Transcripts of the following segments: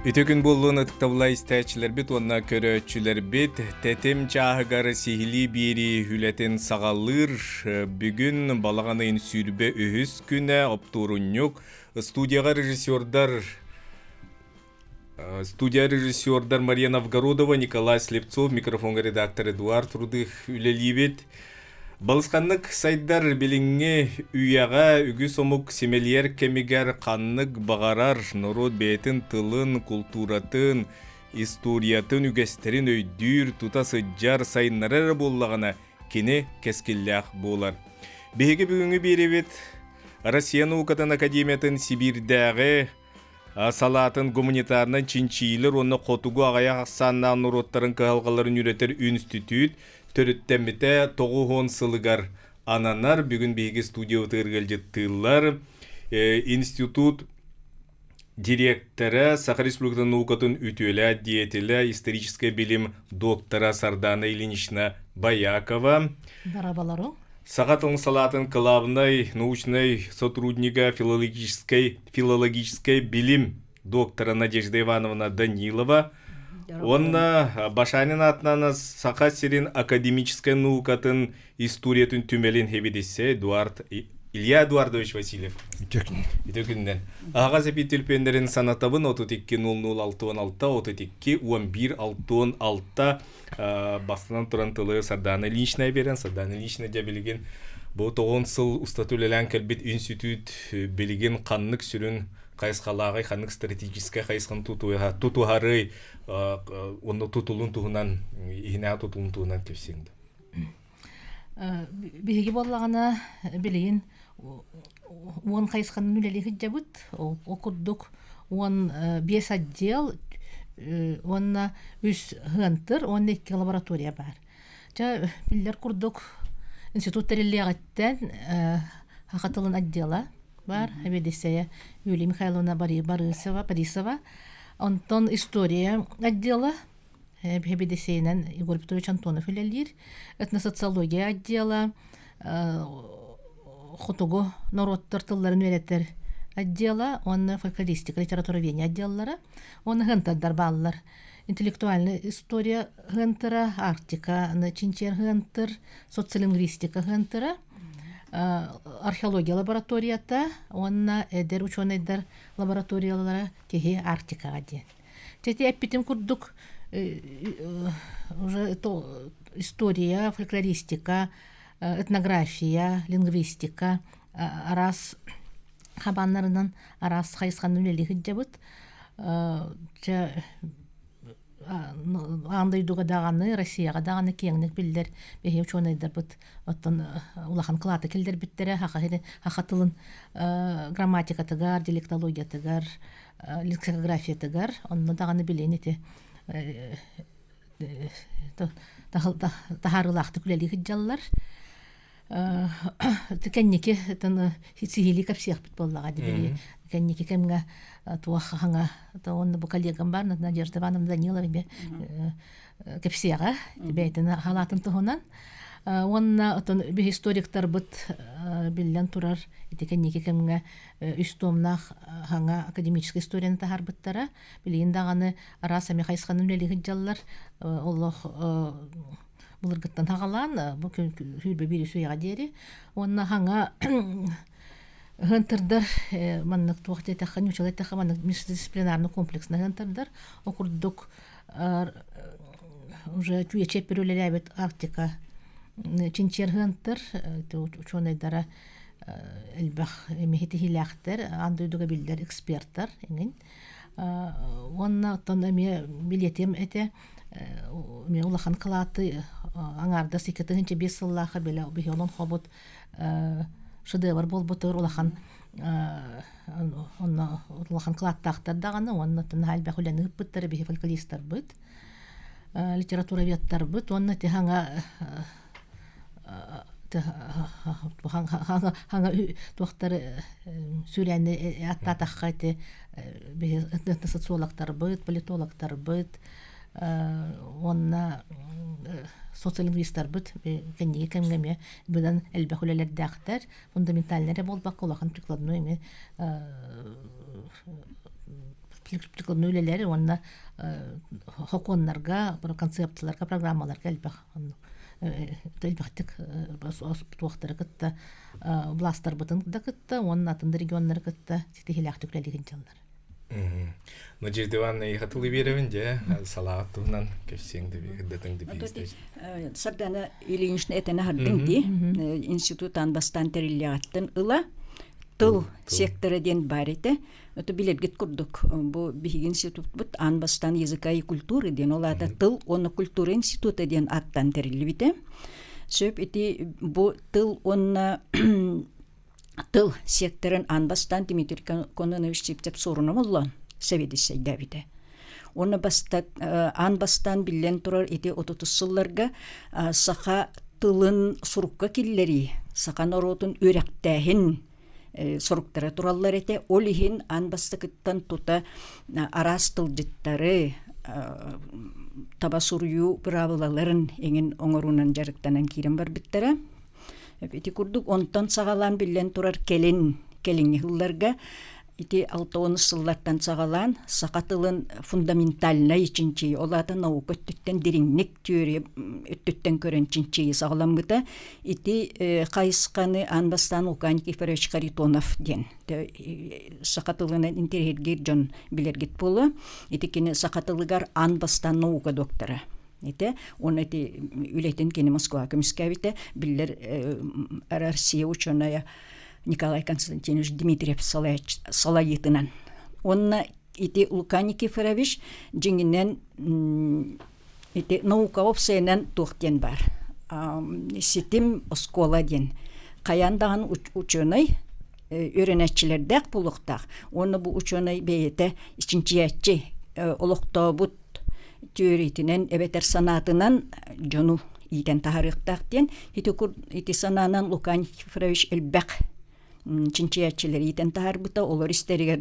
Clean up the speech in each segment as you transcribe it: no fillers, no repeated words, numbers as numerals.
Үтө күн буоллун ытыктабылла истээччилэрбит уонна көрөөччүлэрбит тэтим чааһыгар сиһилии биэрии үлэтин саҕалыыр. Бүгүн балаҕан ыйын 23 күнэ оптуорунньук студияҕа режиссердар Студия режиссердар Мария Новгородова, Николай Слепцов, микрофоҥҥа редактор Эдуард Рудых үлэлиибит. Балысханнык сайдар билиҥҥи үйэҕэ үгүс омук симэлийэр кэмигэр ханнык баҕарар норуот бэйэтин тылын, култууратын, историятын, үгэстэрин өйдүүр, тута сылдьар, сайыннарар эрэ буоллаҕына, кини кэскиллээх буолар. Биһиги бүгүҥҥү биэриибит Россия наукатын академиятын Сибиирдээҕи салаатын гуманитарнай чинчийиилэр уонна хотугу аҕыйах ахсааннаах норуоттарын кыһалҕаларын үөрэтэр үнстүтүүт төрүттэммитэ 90 сылыгар ананар. Бүгүн биһиги студиябытыгар ыалдьыттыыллар. Институт дириэктэрэ, Саха Республикатын наукатын үтүөлээх деятелэ, историческай билим доктора Сардана Ильинична Боякова. Барабалару. Саха тылын салаатын кылаабынай научнай сотруднига филологическай филологическай билим доктора Надежда Ивановна Данилова уонна Башанин аатынан Саха сирин академическай наукатын историятын түмэлин хэбидиссе Эдуард Илья Эдуардович Васильев. Үтө күннэн. Аҕа эпи түлпүөннэрин санатабын 32 00 66 32 11 66 бастынан туран тылы Сардана Ильинична берен Сардана Ильинична дьэ билигин бу тоҕон сыл устата үлэлээн кэлбит институт билигин ханнык сүрүн хайысхалааҕый ханнык стратегическай хайысханы тутуһарый онно тутулун туһунан иһинэҕэ тутулун туһунан кэпсиэҥ Биһиги буоллаҕына билигин уон хайысханан үлэлии сылдьабыт. Ол курдук 15 отдел уонна үс ыантыр уонна икки лаборатория баар. Чэ биллэр курдук институт тэриллиэҕиттэн саха тылын отдела баар сэбиэдиссэйэ Юлия Михайловна Борисова, Борисова. Онтон история отдела сэбиэдиссэйинэн Егор Петрович Антонов үлэлиир. Этносоциология отдела хотугу норуоттар тылларын үөрэтэр отдела уонна фольклористика литературоведение отделлара уонна хантардар бааллар. Интеллектуальная история хантара, Арктика чинчийэр хантыр, социолингвистика хантара, археология лабораторията уонна эдэр учуонайдар лабораториялара киһи Арктикаҕа диэн. Дьэ эппитим курдук уже история, фольклористика, этнография, лингвистика араас хабааннарынан араас хайысханан үлэлии сылдьабыт. Дьэ аан дойдуга даҕаны, Россияҕа даҕаны киэҥник биллэр биһиги учуонайдарбыт оттон улахан кылааты киллэрбиттэрэ саха тылын грамматикатыгар, диалектологиятыгар, лексикографиятыгар онно даҕаны билин ити таһаарыылаахтык үлэлии сылдьаллар. Кэнники сиһилии кэпсиэхпит буоллаҕа дии кэнники кэмҥэ туох хаҥа уонна бу коллегам бар Надежда Ивановна Данилова кэпсиэҕэ бэйэтин халаатын туһунан уонна отон биһи историктарбыт биллэн турар ити кэнники кэмҥэ үс туомнаах хаҥа академическай историяны таһаарбыттара. Билигин даҕаны араас эмэ хайысханан үлэлии сылдьаллар. Олох былыргыттан хаҕалаан бу сүүрбэ биир үйэҕэ диэри. Уонна хаҥа ыһынтырдар маннык туох диэтэххэ ньучала эттэххэ маннык междисциплинарный комплексно ыһынтырдар. Ол курдук уже чүөчэп үлэлээбит Арктика чинчийэр ыһынтыр учуонайдара элбэх эмиһитиһиилээхтэр, аан дойдуга биллэр экспертар эҥин. Уонна оттон эмиэ билиэтим этэ эмиэ улахан кылааты аҥаардас 2005 сыллаахха били биһи олоҥхобут шедевр буолбутугар улахан онно улахан кылааттаахтар даҕаны уонна оттон наһаа элбэх үлэни ыыппыттар биһи фольклористарбыт литературоведтарбыт уонна ити хаҥа хаҥа туохтары сүүрээни аттаатахха ити биһи социологтарбыт, политологтарбыт уонна социолингвистарбыт кэнники кэмҥэ эмиэ быдан элбэх үлэлэрдээхтэр фундаментальнай эрэ буолбакка улахан прикладной эмиэ прикладной үлэлэри уонна сокуоннарга, концепцияларга, программаларга элбэх элбэхтик туохтары кытта властарбытын да кытта уонна атын да регионнары кытта ситиһилээхтик үлэлиир дьаллар. Надежда Ивановна ихатылы биэрэбин дьэ салаат туһунан кэпсиэҥ дэтиҥ Сардана Ильинична этэн аһардыҥ дии институт аан бастаан тэриллиэҕиттэн ыла тыл сектора диэн баар этэ. Это билэргит курдук бу биһиги институтпут аан бастаан языка и культуры диэн ол аата тыл уонна культура института диэн ааттаан тэриллибитэ. Сөп ити бу тыл уонна тыл секторын аан бастаан Дмитрий Кононович Сивцев суоруна боллон сэбиэдиссэйдээбитэ. Уонна баста, аан бастаан биллэн турар ити отутус сылларга саха тылын сурукка киллэрии, саха норуотун үөрэхтээһин соруктара тураллар этэ. Ол иһин аан бастакыттан тута араас тылдьыттары таба суруйуу быраабылаларын эҥин оҥоруунан дьарыктанан киирэн барбыттара. Ити курдук онтон саҕалаан биллэн турар кэлин кэлиҥҥи сылларга ити 60 сыллартан саҕалаан саха тылын фундаментальнай чинчийии, ол аата наука өттүттэн дириҥник теория өттүттэн көрөн чинчийии саҕаламмыта. Ити хайысханы аан бастаан Лука Никифорович Харитонов диэн саха тылынан интэриэһиргиир дьон билэргит буолуо. Ити кини саха тылыгар аан бастаан наука доктора этэ. Уонна ити үлэтин кини Москваҕа көмүскээбитэ. Биллэр Россия ученая Николай Константинович Дмитриев салайыытынан. Уонна ити Лука Никифорович дьиҥинэн ити наука уопсайынан туох диэн баар ситим оскуола диэн хайаан даҕаны учуонай үөрэнээччилэрдээх буолуохтаах уонна бу учуонай бэйэтэ чинчийээччи олохтообут түөрүтүнэн эбэтэр санаатынан дьону иитэн таһаарыахтаах диэн ити ити санаанан Лука Никифорович элбэх чинчийээччилэри иитэн таһаарбыта олор истэригэр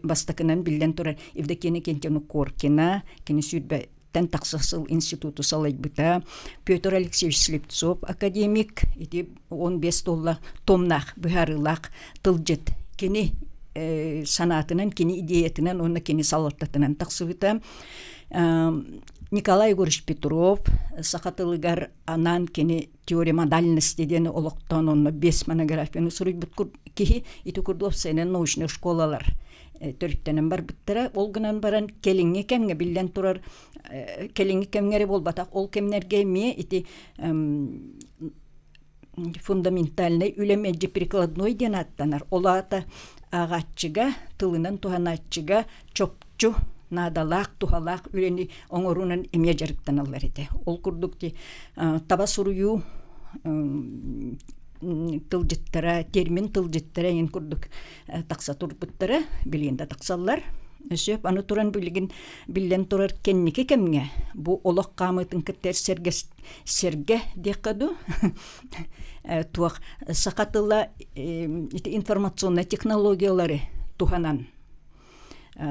бастакынан биллэн турар Евдокия Иннокентьевна Коркина кини сүүрбэттэн тахса сыл институту салайбыта Петр Алексеевич Слепцов академик ити 15 туолла томнаах быһаарыылаах тылдьыт кини санаатынан кини идеятынан уонна кини салалтатынан тахсыбыта Николай Егорович Петров саха тылыгар анаан кини теория модальности диэн олохтоон онно биэс монографияны суруйбут киһи ити курдук уопсайынан научнай школалар төрүттэнэн барбыттара ол гынан баран кэлиҥҥи кэмҥэ биллэн турар кэлиҥҥи кэмҥэ эрэ буолбатах ол кэмнэргэ эмиэ ити фундаментальнай үлэ мэлдьи прикладной диэн ааттанар. Ол аата ааҕааччыга, тылынан туһанааччыга чопчу наадалаах, туһалаах үлэни оҥоруунан эмиэ дьарыктаналлар этэ. Ол курдук таба суруйуу тылдьыттара, термин тылдьыттара эҥин курдук тахса турбуттара, билигин да тахсаллар. Сөп аны туран билигин биллэн турар кэнники кэмҥэ бу олох хаамыытын кытта сэргэ сэргэ диэххэ дуу туох саха тыла ити информационнай технологиялары туһанан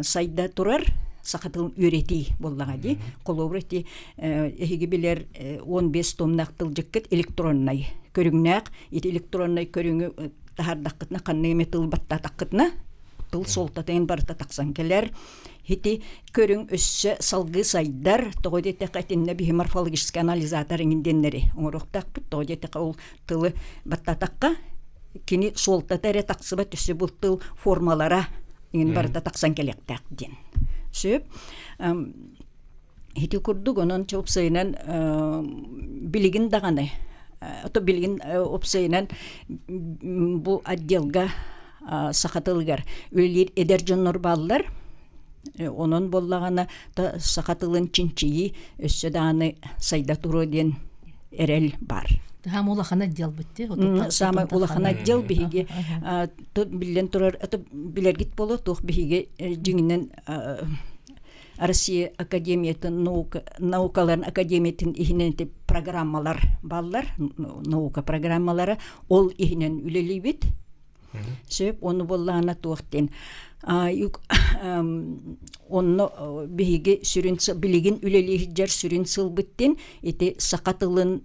сайда турар саха тылын үөрэтии буоллаҕа дии холобур ити эһиги билэр 15 томнаах тылдьыккыт электроннай көрүҥнээх ити электроннай көрүҥү таһаардаххытына ханнык эмэ тыл баттаатаххытына тыл суолтатын барыта тахсан кэлэр Ити көрүҥ өссө салгыы сайдар. Тоҕо диэтэххэ итиннэ биһи морфологическай анализатор иҥин диэннэри оҥоруохтаахпыт. Тоҕо диэтэххэ ол тылы баттатахха кини суолтата эрэ тахсыбат өссө бу тыл формалара иҥин барыта тахсан кэлиэхтээх диэн. Сөп. Ити курдук онон уопсайынан билигин даҕаны ото билигин уопсайынан бу отделга саха тылыгар үлэлиир эдэр дьоннор бааллар. Онон буоллаҕына саха тылын чинчийии өссө даҕаны сайда туруо диэн эрэл баар. Саамай улахан отдел бит Саамай улахан отдел биһиги биллэн турар билэргит буолуо туох биһиги дьиҥинэн Россия Академиятын наука, наукаларын академиятын иһинэн ити программалар бааллар, наука программалара ол иһинэн үлэлиибит. Сөп, ону буоллаҕына туох диэн онно биһиги сүрүн билигин үлэлии сылдьар сүрүн сылбыт диэн ити саха тылын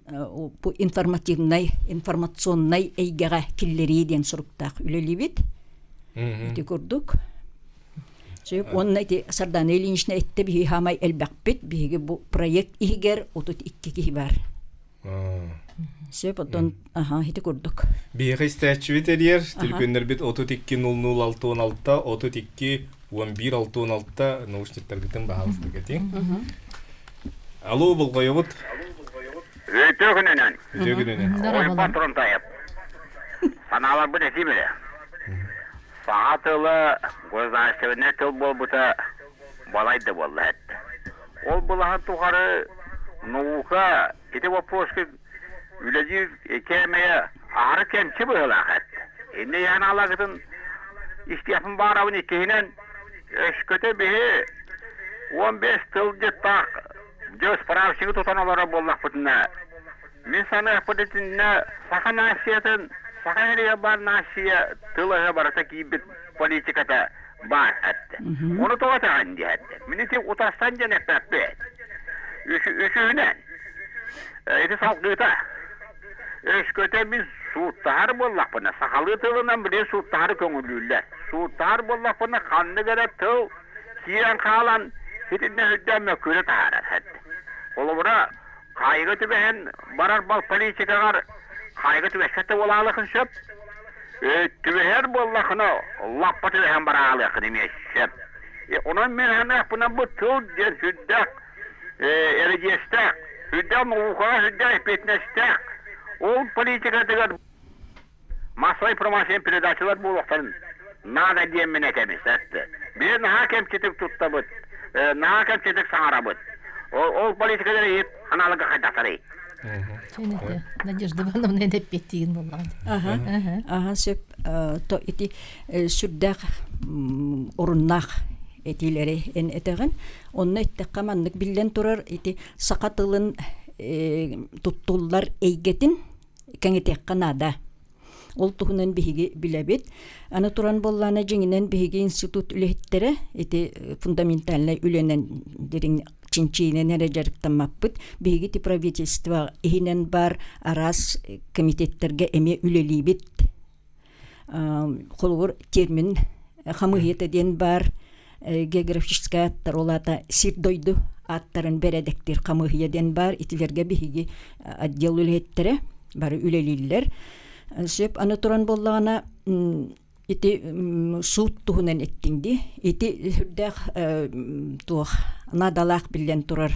бу информативнай информационнай эйгэҕэ киллэрии диэн суруктаах үлэлиибит. Ити курдук. Сөп уонна ити Сардана Ильинична эттэ биһиги хаамай элбэхпит, биһиги бу проект иһигэр 32 киһи бар. Сөп оттон аха ити курдук. Биһиэхэ истээччибит эрийэр, түлүпүөннэрбит 32 00 66 32 11 66 наушниктаргытын баһаалыста кэтиҥ. Алло, болҕойобут. Үтүө күнүнэн. Үтүө күнүнэн. Ойбон Турунтаев. Санааларбын этиим эрэ. Саха тыла государственнай тыл буолбута балай да буолла эттэ. Ол былаһын тухары наука ити боппуруоска үлэлиир кээмэйэ аһары кэмчи быһыылаах эттэ. Инньэ янаалаагытын истиэхпин баарабын иккиһинэн өскөтө биһи 15 тылдьыттаах дьэ справщигы тутан олорор буоллахпытына Мин саныахпыт итиннэ саха нациятын, саха сиригэр баар нация тыл-өһө барыта киирбит политиката баар этэ. Ону тоҕо этэҕин диэһэттэ. Мин ити утарсан диэн эппэппит. Үсүһүнэн, ити салгыыта. Өскөтө мин сууттаһар буоллахпына, сахалыы тылынан билигин сууттаһары көҥүллүүллэр. Сууттаһар буоллахпына, ханнык эрэ тыл киирэн хаалан, итиннэ үрдээн мөккүөрү таһаарар этэ. Холобура, Хаайыга түбэһэн барар бал политикаҕар хаайыга түбэспэт да буолаалыахын сөп. Түбэһэр буоллахына, лаппа түбэһэн бараалыахын эмиэ сөп. Онон мин санаахпынан бу тыл диэн сүрдээх эрэдьиэстээх, сүрдээх наукаҕа сүрдээх эппиэтинэстээх. Ол политикатыгар массовай информация передачалар буолуохтарын наада диэммин этэбин эттэ. Биһи наһаа кэмчитик туттабыт, наһаа кэмчитик саҥарабыт. Ол политикалары иһит аналога хайдахтарый? Надежда Ивановна эппиэттиигин буоллаҕын. Аха, аха сөп. То ити сүрдээх оруннаах этиилэри эн этэҕин. Онно эттэххэ маннык биллэн турар ити саха тылын туттуллар эйгэтин кэҥэтиэххэ наада. Ол туһунан биһиги билэбит. Аны туран буоллаана дьиҥинэн биһиги институт үлэһиттэрэ ити фундаментальнай үлэнэн дириҥ чинчиинэн эрэ дьарыктаммаппыт. Биһиги ити правительство иһинэн баар араас комитеттэргэ эмиэ үлэлиибит. Холобур, термин хамыыһыйата диэн баар географическай аттар, ол аата сир-дойду аттарын бэрэдэктиир хамыыһыйа диэн баар. Итилэргэ биһиги отдел үлэһиттэрэ бары үлэлииллэр. Сөп аны туран буоллаҕына ити суут туһунан эттиҥ дии. Ити сүрдээх туох наадалаах биллэн турар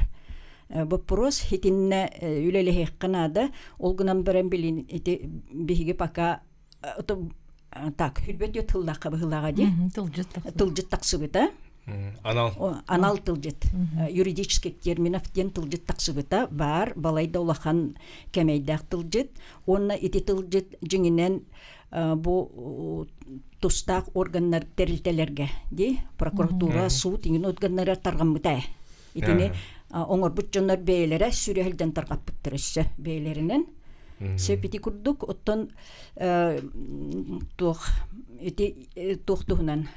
боппуруос. Итиннэ үлэлэһиэххэ наада. Ол гынан баран билин ити биһиги пока так хүрбэт үөт тыллаахха быһыылааҕа дии тылдьыт тылдьыт тахсыбыта анал анал тылдьыт юридических терминов диэн тылдьыт тахсыбыта баар балайда улахан кэмэйдээх тылдьыт уонна ити тылдьыт дьиҥинэн бу тустаах органнар тэрилтэлэргэ дии прокуратура суут иҥин органнара тарҕаммыта итини оҥорбут дьоннор бэйэлэрэ сүрэһилдэн тарҕаппыттар өссө бэйэлэринэн сөп ити курдук оттон туох ити туох туһунан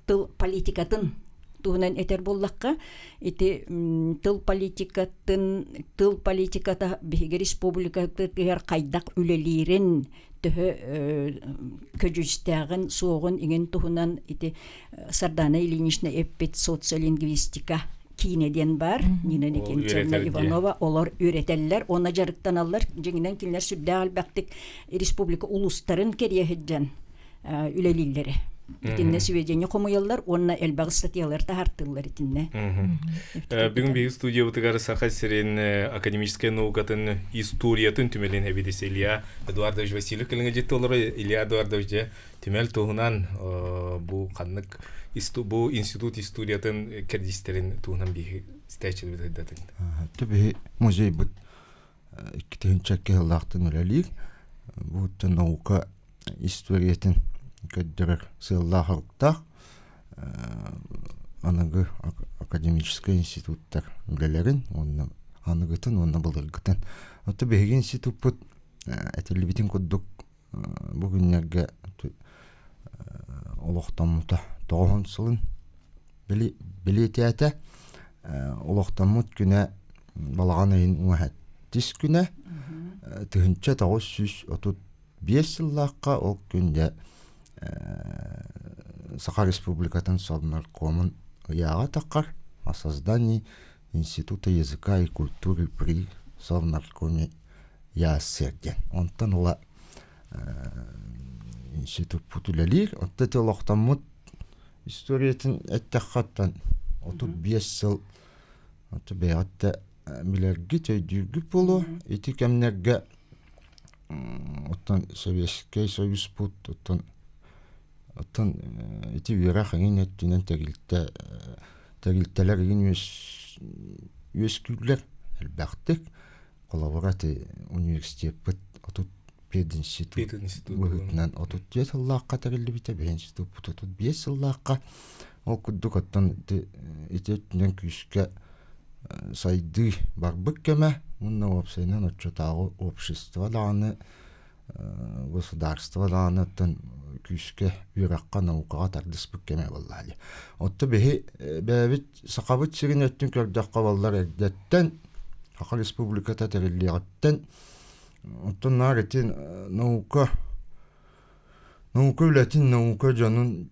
тыл политикатын туһунан этэр буоллахха ити тыл политикатын тыл политиката биһиги республикатыгар хайдах үлэлиирин төһө көдьүүстээҕин суоҕун иҥин туһунан ити Сардана Ильинична эппит социолингвистика киинэ диэн баар Нина Никитична Иванова олор үөрэтэллэр уонна дьарыктаналлар дьиҥинэн кинилэр сүрдээх элбэхтик республика улуустарын кэрийэ сылдьан үлэлииллэрэ итиннэ сведения хомуйаллар уонна элбэх статьялар таһартыыллар итиннэ Бүгүн биһиги студиябытыгар Саха сирин академическай наукатын историятын түмэлин эбидис Илья Эдуардович Васильев кэлиҥҥэ дьиттэ олорор Илья Эдуардович дьэ түмэл туһунан бу ханнык бу институт историятын кэрдиистэрин туһунан биһи истээччилэрбит ыйдатын. Биһи музейбыт икки сыллаахтан үлэлиир. Бу наука историятын көрдөрөр сыаллаах-соруктаах аныгы академическай институттар үлэлэрин уонна аныгытын уонна былыргытын. Оттон биһиги институппут этиллибитин курдук бу күннэргэ олохтоммута тоҕуһун сылын бэлиэтээтэ. Олохтоммут күнэ балаҕан ыйын уҥаһаттис күнэ 1935 сыллаахха ол күн дьэ Саха Республикатын Совнаркомун ыйааҕа таххар о создании Института языка и культуры при Совнаркоме ЯССР диэн. Онтон ыла институппут үлэлиир. Оттон ити олохтоммут историятын эттэххэ 35 сыл бэйэҕит да билэргит, өйдүүргүт буолуо. Ити кэмнэргэ оттон Советскай Союзпут оттон оттон ити үөрэх эҥин өттүнэн тэрилтэ тэрилтэлэр игин үөскүүллэр элбэхтик. Холобура ити университеппыт отут пединститут быһыытынан 34 сыллаахха тэриллибитэ, пединституппут 35 сыллаахха. Ол курдук оттон ити ити өттүнэн күүскэ сайдыы барбыт кэмэ уонна уопсайынан оччотооҕу общество даҕаны государство даҕаны оттон күүскэ үөрэххэ наукаҕа тардыспыт кэмэ буоллаҕа дии. Отто биһи бэйэбит Сахабыт сирин өттүн көрдөххө баллар эрдэттэн Саха Республиката тэриллиэҕиттэн оттон наар ити наука наука үлэтин наука дьонун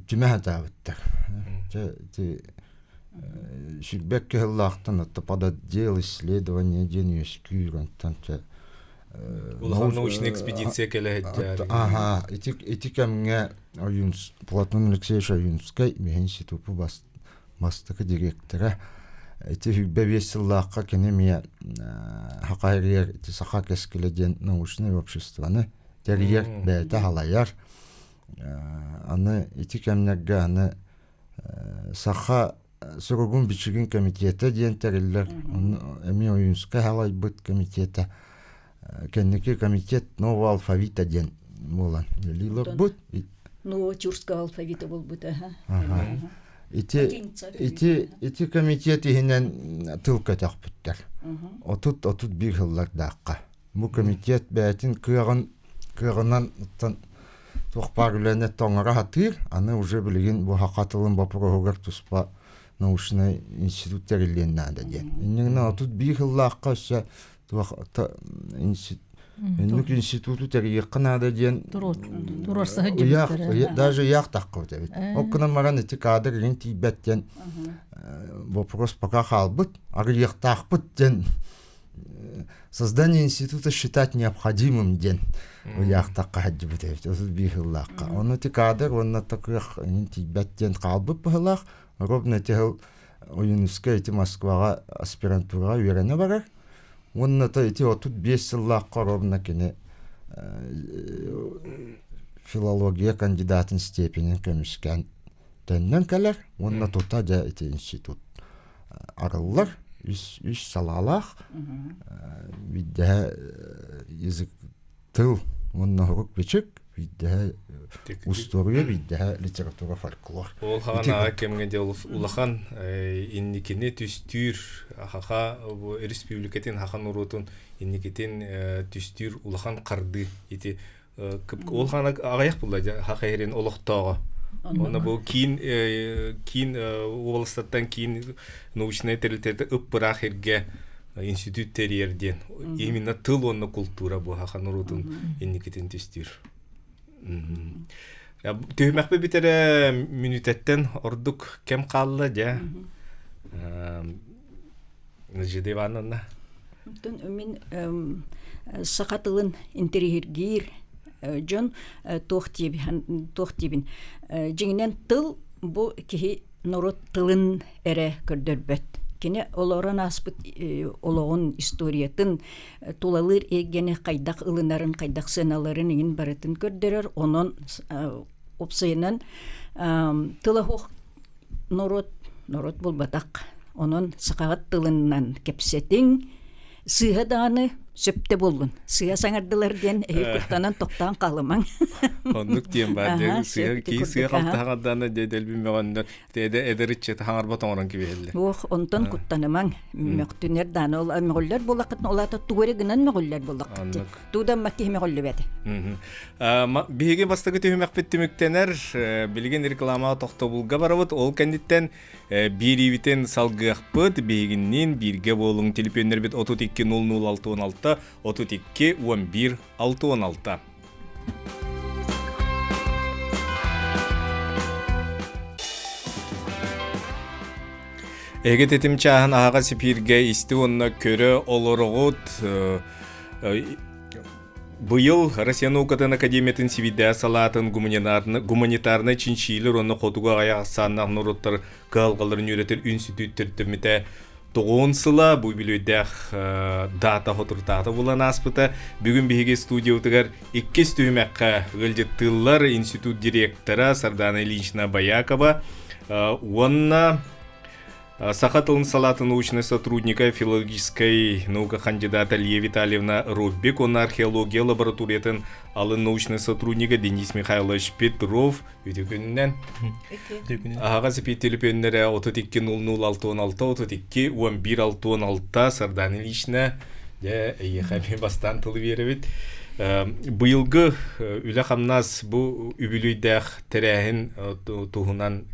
түмэ сатаабыттар. Дьэ ити сүрбэк кыһыллаахтан отто подотдел исследования диэн үөскүүр онтон чэ Улахан научная экспедиция кэлэ сылдьар. Аха, ити ити кэмҥэ Ойуунс Платон Алексеевич Ойуунскай миһин институпу бастакы директора ити сүүрбэ биэс сыллаахха кини эмиэ Саха сиригэр ити Саха кэскилэ диэн научнай обществоны тэрийэр, бэйэтэ салайар. Аны ити кэмнэргэ аны Саха суругун-бичигин комитета диэн тэриллэр. Онно эмиэ Ойуунскай салайбыт комитета. Кэнники комитет нового алфавита диэн буолан үлэлии олорбут. Нового тюркского алфавита буолбута. Ити, ити, ити комитет иһинэн тыл көтөхпүттэр. 30-31 сыллардаахха. Бу комитет бэйэтин кыаҕын кыаҕынан туох баар үлэни тоҥоро сатыыр. Аны уже билигин бу саха тылын боппуруоһугар туспа научнай институт тэриллиэн наада диэн. Иннигинэ 31 сыллаахха өссө туох иннук институту тэрийиэххэ наада диэн даже ыйаах таххыбыт эбит. Ол гынан баран ити кадр илин тиийбэт диэн вопрос пока хаалбыт, арыйыахтаахпыт диэн создание института считать необходимым диэн ыйаахтахха сылдьыбыт эбит 31 сыллаахха. Ону ити кадр уонна такых тиийбэт диэн хаалбыт быһылаах. Ровно ити сыл Ойуунускай ити Москваҕа аспирантураҕа үөрэнэ барар. Уонна то ити 35 сыллаахха ровно кини филология кандидатын степенин көмүскээн төннөн кэлэр уонна тута дьэ ити институт арыллар үс үс салаалаах биирдэһэ язык тыл уонна хорук бичик биирдэһэ устуоруйа биирдэһэ литература фольклор Ол хаҕанааҕы кэмҥэ дьэ улахан инникини түстүүр хаха республикатын хаха норуотун инникитин түстүүр улахан хардыы ити ол хаана аҕыйах булла хаха иһэрин олохтооҕо Онно бу киин киин уобаластартан киин научнай тэрилтэтэ ып-ыраах иргэ институт тэрийэр диэн именно тыл уонна култуура бу хаха норуотун инникитин түстүүр. Түһүмэхпит бүтэрэ мүнүүтэттэн ордук кэм хаалла дьэ. Надежда Ивановна. Мин саха тылын интэриэһиргиир дьон туох туох диибин дьиҥинэн тыл бу киһи норуот тылын эрэ көрдөрбөт кини олорон ааспыт олоҕун историятын тулалыыр эйгэни хайдах ылынарын хайдах сыаналарын иҥин барытын көрдөрөр онон уопсайынан тыла суох норуот норуот буолбатах онон сахаҕыт тылынан кэпсэтиҥ сыыһа даҕаны сөптө буоллун сыыһа саҥардылар диэн эһи куттанан тохтоон хаалымаҥ оннук диэн баар дьэ сыыһа киһи сыыһа халтаһаҕардаана дьэ дэлби мөҕөннөр эдэ эдэр ыччаты хаҥарбат оҥорон кэбиһэллэр Уох онтон куттанымаҥ мөхтүнэр дааны ол мөҕүллэр буоллаххытына ол аата тугу эрэ гынан мөҕүллэр буоллаххыт Туудаммат киһи мөҕүллүбэт. Биһиги бастакы түһүмэхпит түмүктэнэр. Билигин рекламаҕа тохтобулга барабыт. Ол кэнниттэн биириибитин салгыахпыт. Биһигинниин бииргэ буолуҥ. Телефоннэрбит 32 00 66 32 11 66. Эһиги тэтим чааһын аһаҕас эфиргэ исти уонна көрө олороҕут. Быйыл Россия наукатын академиятын сибидээ салаатын гуманитарнай чинчиилэр уонна хотугу аҕыйах ахсааннаах норуоттар кыһалҕаларын үөрэтэр үнститүүт төрүттэммитэ тоҕуон сыла бу үбүлүөйдээх дата хотуртаата булан ааспыта. Бүгүн биһиги студиябытыгар иккис түһүмэххэ ыалдьыттыыллар институт директора Сардана Ильинична Боякова уонна Саха тылын салаатын научнай сотрудника, филологическай наука кандидата Лия Витальевна Роббик уонна археология лабораториятын алын научнай сотруднига Денис Михайлович Петров үтү күнүнэн. Аһаҕас эпиир төлөпүөннэрэ 32 00 66 32 11 66 Сардана Ильична дьэ эйиэхэ эмиэ бастаан тылы биэрэбит. Быйылгы үлэ-хамнас бу үбүлүөйдээх тэрээһин туһунан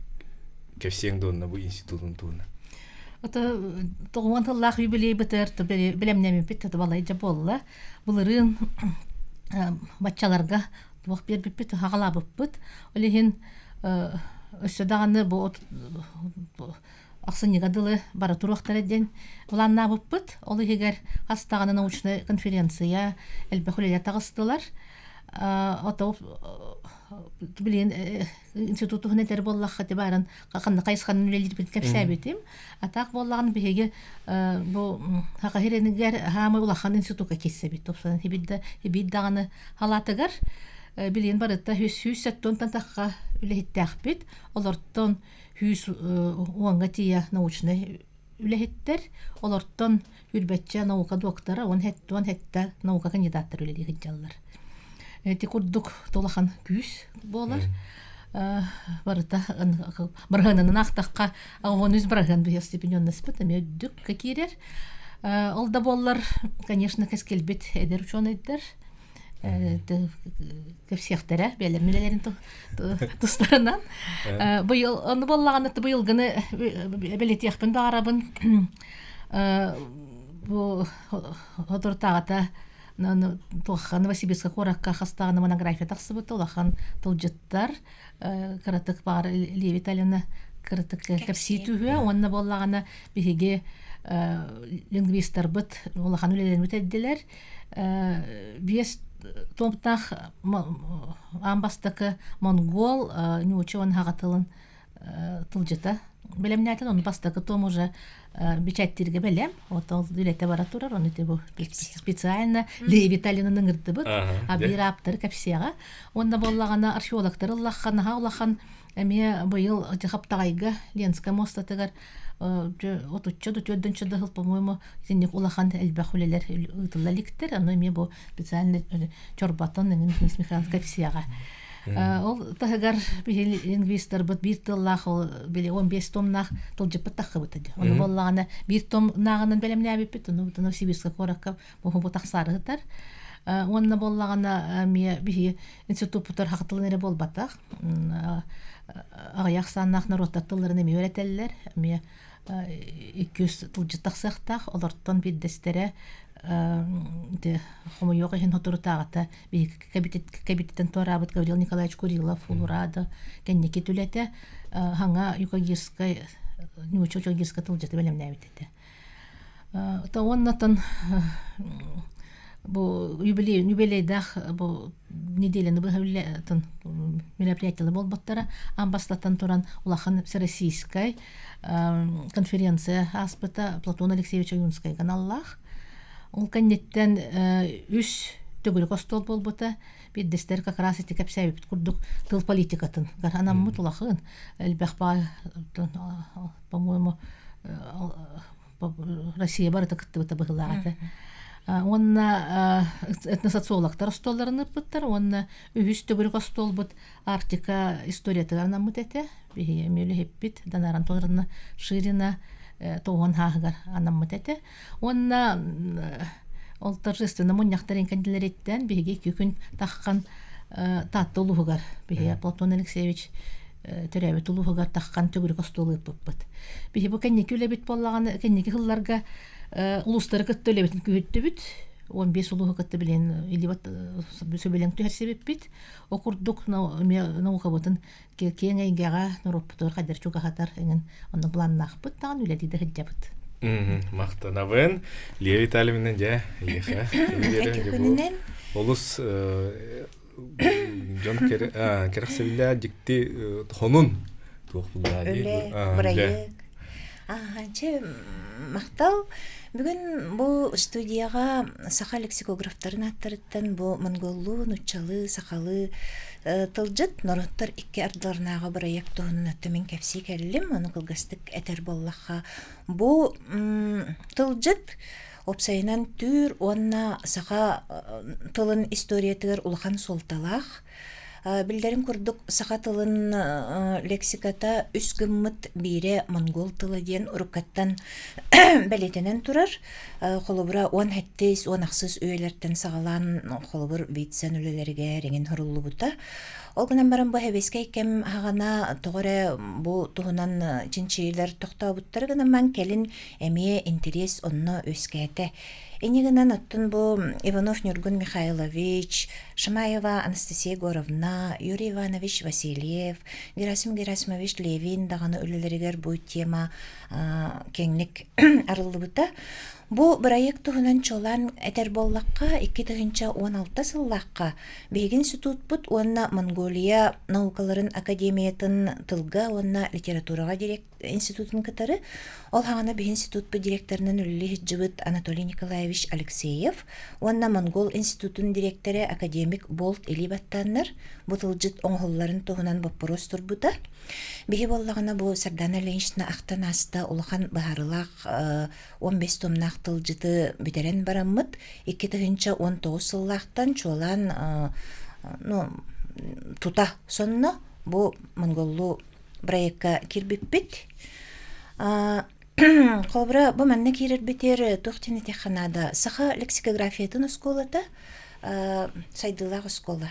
кэпсиэҥ дуонна бу институтун туһунан? Ото тоҕуон тыллаах юбилейбытыгар бэлэмнэммиппит балайдьа буолла. Былырыын баччаларга туох биэрбиппит хаҕалаабыппыт. Ол иһин өссө даҕаны бу ахсынньыга дылы бара туруохтара диэн былааннаабыппыт. Ол иһигэр хас даҕаны научнай конференция элбэх үлэлэр таҕыстылар. Ото билигин институт туһунан этэр буоллахха ти баарын ханна хайысханан үлэлиирбин кэпсээбитим. Атаах буоллаҕын биһиги бу Саха сиринигэр хаамай улахан институкка киирсэбит. Тупсанан хибидда хибид даҕаны халаатыгар билигин барыта 170 тахха үлэһиттээхпит. Олортон 110-га тиийэ научнай үлэһиттэр, олортон үрбэччэ наука доктора, 17 наука кандидаттар үлэлии сылдьаллар. Ити курдук улахан күүс буолар. Барыта бырыһыанынан аахтахха 13 бырыһыан биһиэхэ стипендионнаспыт эмиэ үрдүк киирэр. Ол да буоллар, конечно, кэскилбит эдэр учуонайдар кэпсиэхтэрэ бэйэлэрин үлэлэрин тустарынан. Быйыл ону буоллаҕына быйылгыны бэлиэтиэхпин баҕарабын. Бу соторутааҕыта туохха Новосибирска куоракка хастаҕына монография тахсыбыта улахан тылдьыттар кыратык баҕар Лия Витальевна кыратык кэпсии түһүө уонна буоллаҕына биһиги лингвистарбыт улахан үлэлэрин бүтэрдилэр биэс томтаах аан бастакы монгол ньууча уонна хаҕа тылын тылдьыта бэлэмнээтин ону бастакы том уже бичэттииргэ бэлэм вот ол үлэтэ бара турар ону бу специально Лея Витальевнаны ыҥырдыбыт а биир ааптары кэпсиэҕэ уонна буоллаҕына археологтар ыллахха наһаа улахан эмиэ быйыл Хаптаҕайга Ленскэй муостатыгар отучча да төрдүнчэ да сыл по-моему итинник улахан элбэх үлэлэр ыытылла иликтэр ону эмиэ бу специально чорботон Денис Михайлович кэпсиэҕэ Ол таһыгар биһи лингвистарбыт биир тыллаах ол били 15 томнаах тылдьыппыт таххыбыт ди. Ону буоллаҕына биир том нааҕынан бэлэмнээбиппит, ону Новосибирска куоракка бу тахсаарыһытар. Уонна буоллаҕына эмиэ биһи институппутар хах тылын эрэ буолбатах. Аҕыйах ахсааннаах норуоттар тылларын эмиэ үөрэтэллэр. Эмиэ 200 тылдьыт тахсыахтаах. Олортон биирдэстэрэ ити хомойуох иһин соторутааҕыта биһиги кэбититтэн туораабыт Гаврил Николаевич Курилов Улураада кэнники түлэтэ хаҥа юкагирскай нуучча юкагирскай тылдьыты бэлэмнээбит этэ. То уоннатан бу юбилей юбилейдаах бу неделяны быһа мероприятиелар буолбуттара аан бастатан туран улахан всероссийскай конференция ааспыта Платон Алексеевич Ойуунскайга аналлаах. Ол кэнниттэн үс төгүрүк остуол буолбута. Биирдэстэр как раз ити кэпсээбиппит курдук тыл политикатын анаммыт улахан элбэх по-моему Россия барыта кыттыбыта быһыылаах этэ. Уонна этносоциологтар остуолларын ыыппыттар уонна үһүс төгүрүк остуолбут Арктика историятыгар анаммыт этэ. Биһиги эмиэ үлэһиппит Данара Антоновна Ширина тоҕуон хааһыгар анаммыт этэ. Уонна ол торжественно мунньахтарын кэннилэриттэн биһиги икки күн таххан Таатта улууһугар биһиги Платон Алексеевич төрөөбүт улууһугар таххан төгүрүк остуол ыыппыппыт. Биһи бу кэнники үлэбит буоллаҕына кэнники сылларга улуустары кытта үлэбитин күүһүттүбүт. 15 улууһу кытта билин илибат сөбүлэҥ түһэрсибиппит. О курдук наукабытын киэҥ эйгэҕэ норуоппутугар хайдар чугаһатар эҥин онно планнаахпыт даҕаны үлэлии да сылдьабыт. Махтанабын. Лия Витальевна дьэ, эйиэхэ. Олус дьон кэрэхсэбиллээх дьикти хонун туох буллаа Үлэ, бырайыак. Чэ, махтал. Бүгүн бу студияҕа саха лексикографтарын ааттарыттан бу монголлуу, нуччалыы, сахалыы тылдьыт норуоттар икки ардыларынааҕы бырайыак туһунан өттө мин кэпсии кэллим. Ону кылгастык этэр буоллахха, бу тылдьыт уопсайынан түүр уонна саха тылын историятыгар улахан суолталаах. Биллэрин курдук, саха тылын лексиката үс гыммыт биирэ монгол тыла диэн уруккаттан бэлиэтэнэн турар. Холобура, 17 16 үйэлэртэн саҕалаан холобур Вицин үлэлэригэр эҥин суруллубута. Ол гынан баран бу сэбиэскэй кэм аҕана тоҕо эрэ бу туһунан чинчийиилэр тохтообуттара гынан баран кэлин эмиэ интэриэс онно үөскээтэ. Инньэ гынан оттон бу Иванов Ньургун Михайлович, Шамаева Анастасия Егоровна, Юрий Иванович Васильев, Герасим Герасимович Левин даҕаны үлэлэригэр бу тема киэҥник арыллыбыта. Бу бырайыак туһунан чуолаан этэр буоллахха, 2016 сыллаахха биһиги институтпут уонна Монголия наукаларын академиятын тылга уонна литератураҕа институтун кытары ол хаҕана биһи институтпут директорынан үлэлии сылдьыбыт Анатолий Николаевич Алексеев уонна Монгол институтун дириэктэрэ академик Болт илии баттааннар бу тылдьыт оҥоһулларын туһунан боппуруос турбута. Биһи буоллаҕына бу Сардана Ильинична ахтан ааста улахан быһаарыылаах 15 томнаах тылдьыты бүтэрэн бараммыт 2019 сыллаахтан чуолаан ну, тута сонно бу монголлуу проекка киирбиппит. Холобура, бу манна киирэрбитигэр туох диэн этиэххэ наада, саха лексикографиятын оскуолата сайдыылаах оскуола.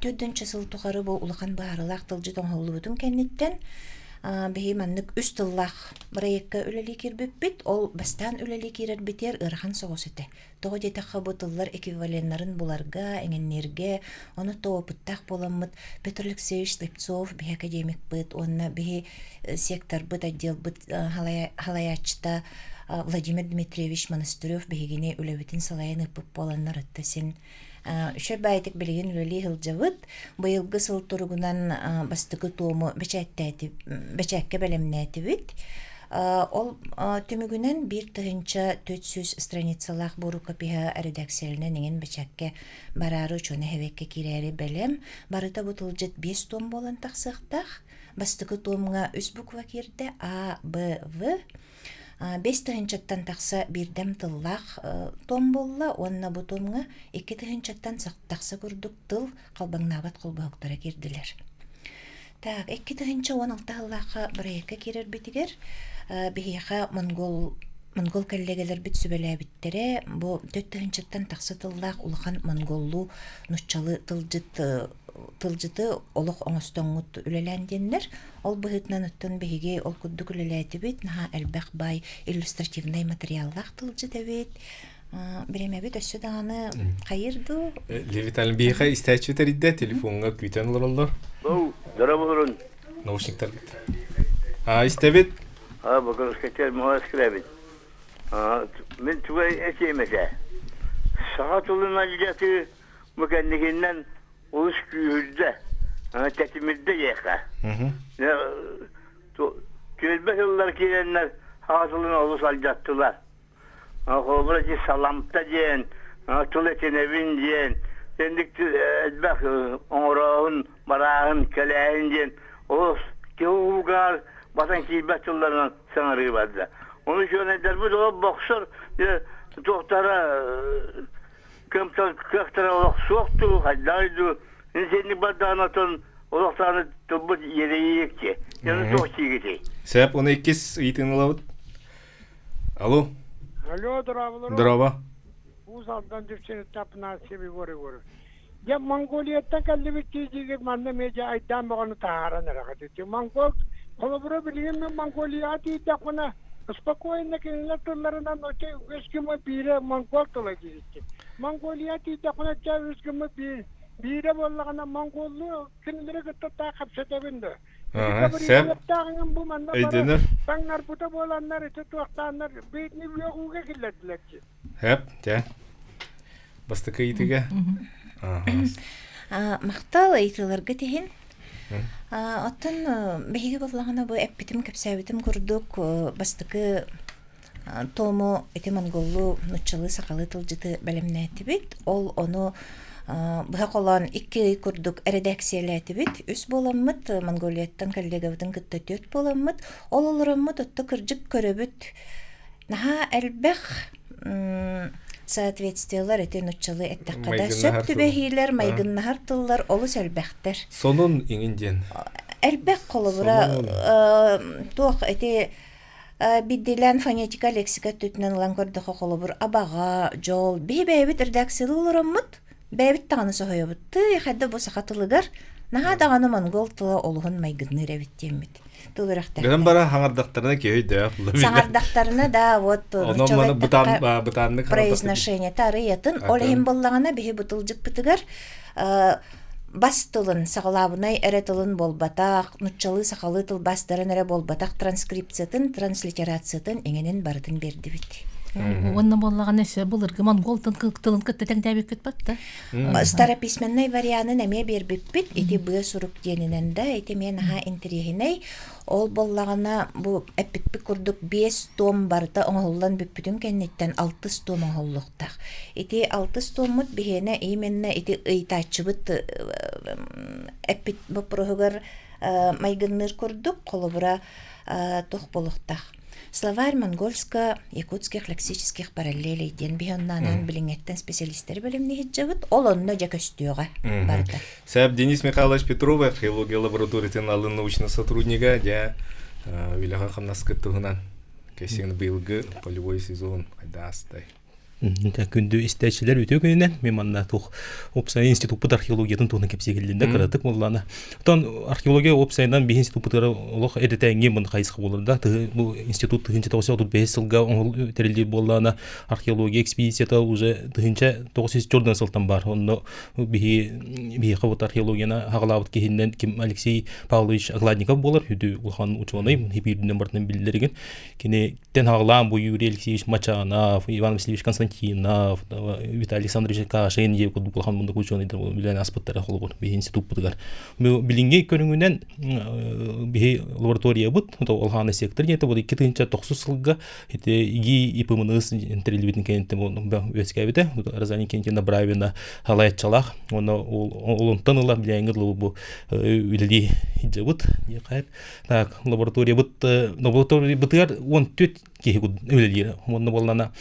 Төрдүнчэ сыл тухары бу улахан быһаарыылаах тылдьыт оҥоһуллубутун кэнниттэн биһи маннык үс тыллаах проекка үлэлии киирбиппит. Ол бастаан үлэлии киирэрбитигэр ыарахан соҕус этэ. Тоҕо диэтэххэ, бу тыллар эквиваленнарын буларга, эҥиннииргэ, ону то опыттаах буоламмыт Петр Алексеевич Слепцов биһи академикпыт уонна биһи секторбыт, отделбыт халайааччыта Владимир Дмитриевич Монастырев биһигини үлэбитин салайан ыыппыт буоланнар ытта син үчүгэй баайытык билигин үлэлии сылдьабыт. Быйылгы сыл туругунан бастакы туому бэчээккэ бэлэмнээтибит. Ол түмүгүнэн 1400 страницалаах бу рукопиһа эрэдээксийэлэнэн иҥин бэчээккэ бараары учуонай эбэккэ киирээри бэлэм. Барыта бу тылдьыт биэс туом буолан тахсыахтаах. Бастакы туомҥа үс буква киирдэ А, Б, В. Бэс тыһыынчаттан тахса биирдэм тыллаах том буолла уонна бу томҥа 2 тыһыынчаттан тахса курдук тыл халбаҥнаабат холбоһуктара киирдилэр. Так, 2016 сыллаахха бырайыакка киирэрбитигэр биһиэхэ монгол монгол кэллиэгэлэрбит сүбэлээбиттэрэ бу 4 тыһыынчаттан тахса тыллаах улахан монголлуу нуччалы тылдьыт тылдьыты олох оҥостоҥҥут үлэлээн диэннэр ол быһыытынан оттон биһиги ол курдук үлэлээтибит наһаа элбэх баай иллюстративнай материаллаах тылдьыт эбит бириэмэбит өссө даҕаны хайыр дуу Левиталь биһиэхэ истээччи тэрийдэ телефоҥҥа күүтэн олороллор. Бу, дорооболорун. Наушниктар. А, истэбит. А, Бокоровскайтар Москвабит. Мин тугай этиэм этэ. Саха тылын алдьатыы бу кэнникинэн олус күүһүрдэ, тэтимирдэ диэххэ. Түөлбэ тыллар киирэннэр саха тылын олус алдьаттылар. Холобура ити саламта диэн, тыл этинэбин диэн, сэнник элбэх оҥорооһун, барааһын, кэлээһин диэн олус киһи уһугаар батан киирбэт тылларынан саҥарыы барда. Ону үчүгэйдэрбит олох бохсор туохтара кыахтара олох суох дуу, хайдаҕый дуу, синник бардаҕына отон олохтоonu тылбыт иэдэйиэкчи. Яны туох чиигитий? Сөп, оны иккис ыйытыын ылабыт. Алло. Алло, здорово. Здорово. Уус Алдан Дүпсүнүттэн Афанасьев Егор Егорович. Дьэ, Монголияттан кэллибит дии манна эмиэ дьэ айдаан бөҕөнү таһааран эрэҕит. Монгол, холобура билигин мин Монголияҕа тиийдэхпинэ, Спокойно кинилэр тылларынан өтө үс гыммыт биирэ монгол тыла диэбиттэр. Монголия тиийдэхпинэ чэ үс гыммыт биир биирэ буоллаҕына монголлуу кинилэри кытта таах кэпсэтэбин да. Сөп. Бу манна Өйдөнөр. Таҥнарбыта буоланнар ити туохтааннар биитини үөҕүүгэ киллэрдилэр дии. Хөп, дьэ. Бастакы ыйытыга. Махтал ыйытыыларга тиһин. Оттон биһиги буоллаҕына бу эппитим, кэпсээбитим курдук бастакы тому ити монголлуу, нуччалыы, сахалыы тылдьыты бэлэмнээтибит. Ол ону быһа холоон икки ый курдук эрэдээксийэлээтибит. Үс буоламмыт, Монголияттан коллегабытын кытта түөрт буоламмыт. Ол олороммут отто кырдьык көрөбүт. Наһаа элбэх соответствиелар ити нуччалыы эттэххэ да сөп түбэһиилэр, майгыннаһар тыллар олус элбэхтэр. Сонун иҥин диэн. Элбэх холобура туох ити Биддилээн фонетика лексика өттүтүнэн ылан көрдөххө холобур абаҕа, дьол биһи бэйэбит редакциялыы олороммут бэйэбит даҕаны соһуйабыт тыый хайда бу саха тылыгар наһаа даҕаны монгол тыла олуһун майгынныыр эбит диэммит тыл үрэхтээх. Гынан бара хаҥардахтарына киһи өйдөөх Саҥардахтарына да вот Онон маны бытаан бытааннык произношение арыйатын ол иһин буллаҕына биһи бу тылдьыппытыгар бас тылын, саҕалаабынай эрэ тылын буолбатах, нуччалыы-сахалыы тылбаастарын эрэ буолбатах транскрипциятын, транслитерациятын иҥэнин барытын биэрдибит. Уонна буоллаҕына өссө былыргы монгол тылын кытта тэҥнээбиккит батта. Старописьменнай варианын эмиэ биэрбиппит. Ити быа сурук диэнинэн да, ити эмиэ наһаа интэриэһинэй. Ол буоллаҕына бу эппиппит курдук биэс том барыта оҥоһуллан бүппүтүн кэнниттэн алтыс том оҥоһуллуохтаах. Ити алтыс томмут биһиэнэ именно ити ыйытааччыбыт эппит боппуруоһугар майгынныыр курдук холобура туох буолуохтаах. Словарь монгольско-якутских лексических параллелей диэн биһи онно билиҥҥэттэн специалистэри бэлэмниһиджабыт. Ол онно дьэ көстүөҕэ барыта. Сәп Денис Михайлович Петров археология лабораториятын алын научный сотруднига дьэ үлэҕэ хамнаскыт туһунан кэсиэн быйылгы полевой сезон айдаастай. Күндү истээччилэр үтүө күнүнэн мен манна тух опсай институппут археологиятын туһунан кэпсиэкиллинде кыратык буоллаана. Оттон археология опсайынан биһи институппутугар олох эдэтээҥҥи мын хайысха буолар да бу институт 1935 сылга оҥол тэриллиир буоллаана археология экспедицията уже 1904 сылтан бар. Онно биһи биһиэхэ вот археологияны хаҕалаабыт киһиннэн ким Алексей Павлович Окладников буолар үдү улахан учуонай хипиирдинэн барытын биллэригин киниттэн хаҕалаан бу Юрий Алексеевич Мачанов, Иван Васильевич Константинов, Виталий Александрович Кашин диэн курдук улахан мундук учуонайдар үлэлээн аспыттара холобур биһи институппутугар билиҥҥи көрүҥүнэн биһи лабораториябыт улахан сектор диэн бу 2009 сылга Ити ИГИ ИПМНС тэриллибитин кэнниттэн үөскээбитэ. Розалия Кентина Бравина халаяччалаах. Уонна ол онтон ыла билээҥҥи дылы бу үлэлии сылдьабыт. Так, лабораториябыт лабораториябытыгар 14 киһи үлэлиир. Уонна буоллана